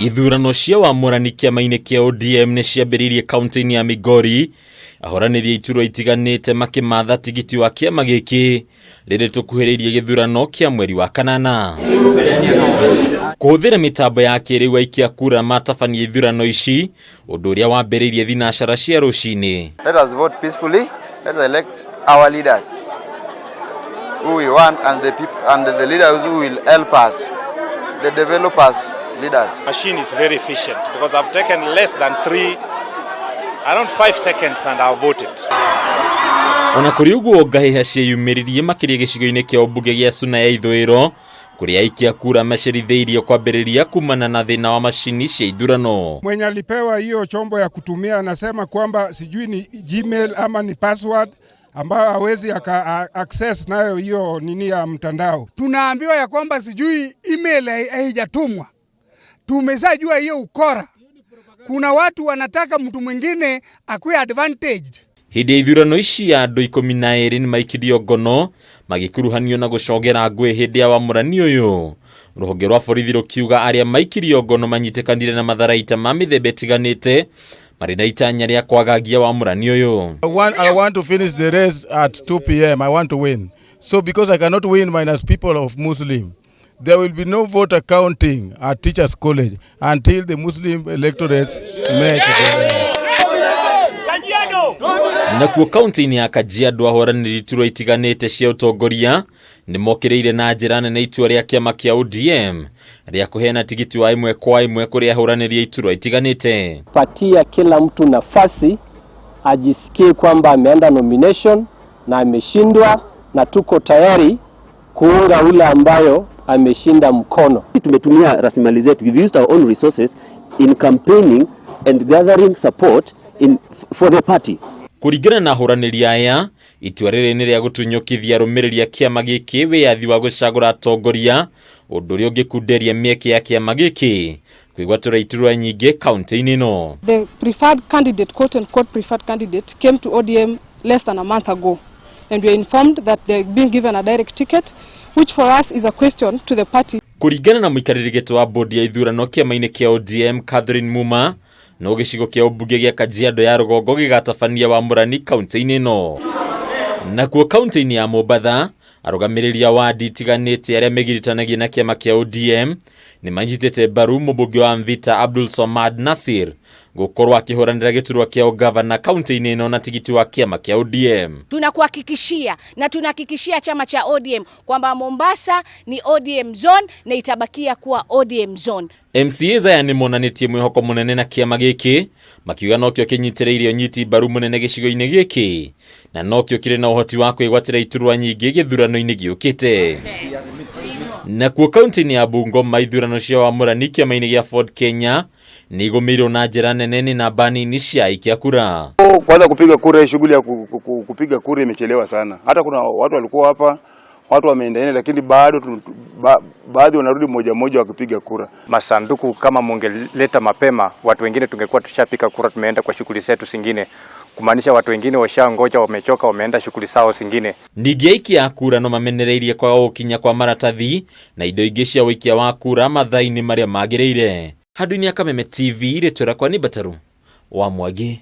Ithurano cia wamũrani kĩama-inĩ kĩa ODM nĩ ciambĩrĩirie kaunti-inĩ ya Migori, ahũranĩri a iturwa itiganĩte makĩmatha tigiti wa kĩama gĩkĩ rĩrĩ tũkuhĩrĩirie gĩthurano kĩa mweri wa kanana. Kũhũthĩra mĩtambo ya kĩrĩu aikia kura matabania ithurano ici, ũndũ ũrĩa wambĩrĩirie thinacara cia rũcinĩ. Let us vote peacefully. Let us elect our leaders who we want and the people and the leaders who will help us, the developers leaders. Machine is very efficient because I've taken less than 3, around 5 seconds and I've voted. Ona kũrĩ ũguo, ngahĩha cieyumĩririe makĩria gĩcigo-inĩ kĩa ũmbunge gĩa Suna ya Ithũĩro, kũrĩa aikia kura macerithĩirio kwambĩrĩria kumana na thĩna wa macini cia ithurano. Mwenye alipewa hiyo chombo ya kutumia anasema kwamba sijui ni Gmail ama ni password ambayo hawezi aka access nayo hiyo nini ya mtandao. Tunaambiwa ya kwamba sijui email haijatumwa. Tumeshajua hiyo ukora. Kuna watu wanataka mtu mwingine akuwe advantaged. Hĩndĩ ya ithurano ici, andũ 12 nĩ maikirio ngono magĩkuruhanio na gũcogera ngũĩ hĩndĩ ya wamũrani ũyũ, rũhonge rwa borithi rũkiuga arĩa maikirio ngono manyitĩkanire na matharaita ma mĩthemba ĩtiganĩte marĩ na itanya rĩa kwagagia wamũrani ũyũ. I want to finish the race at 2 p.m. I want to win. So because I cannot win minus people of Muslim, there will be no voter counting at Teachers College until the Muslim electorate make it. Nakuo kaunti-inĩ ya Kajiado, ahũranĩri iturwa itiganĩte cia ũtongoria nĩ mokĩrĩire na njĩra nene itua rĩa kĩama kĩa ODM rĩa kũheana tigiti wa ĩmwe kwa ĩmwe kũrĩ ahũranĩri a iturwa itiganĩte. Patia kila mtu nafasi ajisikie kwamba ameenda nomination na ameshindwa, na tuko tayari kuunga ule ambayo ameshinda mkono. Tumetumia rasilimali zetu, we've used our own resources in campaigning and gathering support for the party. Kũringana na ahũranĩri aya, itua rĩrĩ nĩ rĩa gũtunyũkithia arũmĩrĩri a kĩama gĩkĩ wĩyathi wa gũcagũra atongoria, ũndũ ũrĩa ũngĩkunderia mĩeke ya kĩama gĩkĩ kwĩgwatĩra iturwa nyingĩ kaunti-inĩ ĩno. The preferred candidate, quote unquote preferred candidate, came to ODM less than a month ago. And we are informed that they're being given a direct ticket, which for us is a question to the party. Kũringana na mũikarĩri gĩtĩ wa bodi ya ithurano kĩama-inĩ kĩa ODM, Catherine Muma, no gĩcigo kĩa ũmbunge gĩa Kajiado ya rũgongo gĩgatabania wamũrani kaunti-inĩ ĩno. Nakuo kaunti-inĩ ya Mombatha, arũgamĩrĩri a wadi itiganĩte arĩa megiritanagia na kĩama kĩa ODM nĩ manyitĩte mbaru mũmbunge wa Mvita Abdul Somad Nasir gũkorwo akĩhũranĩra gĩturwa kĩa ũgavana kaunti-inĩ ĩno na tigiti wa kĩama kĩa ODM. Tunakuhakikishia na tunahakikishia chama cha ODM kwamba Mombasa ni ODM zone na itabakia kuwa ODM zone. MCAs aya nĩ monanĩtie mwĩhoko mũnene na kĩama gĩkĩ, makiuga nokĩo kĩnyitĩrĩire ũnyiti mbaru mũnene gĩcigo-inĩ gĩkĩ na nokĩo kĩrĩ na ũhoti wa kwĩgwatĩra iturwa nyingĩ gĩthurano-inĩ gĩũkĩte. Nakuo kaunti-inĩ ya Bungoma, ithurano cia wamũrani kĩama-inĩ gĩa Ford Kenya nĩ igũmĩirwo na njĩra nene nĩ namba nini cia aikia kura. Kwanza kupiga kura, hii shughuli ya kupiga kura imechelewa sana. Hata kuna watu walikuwa hapa, watu wameendelea, lakini bado baadhi wanarudi moja moja wakipiga kura. Masanduku kama mungeleta mapema, watu wengine tungekuwa tushapiga kura, tumeenda kwa shughuli zetu zingine, kumaanisha watu wengine washangoja, wamechoka, wameenda shughuli zao zingine. Ningĩ aikia a kura no mamenereirie kwaga gũkinya kwa maratathi na indo ingĩ cia ũikia wa kura mathaa-inĩ marĩa magĩrĩire. Handũ-inĩ ya Kameme TV, rĩtwa rĩakwa nĩ Mbataru wa Mwangi.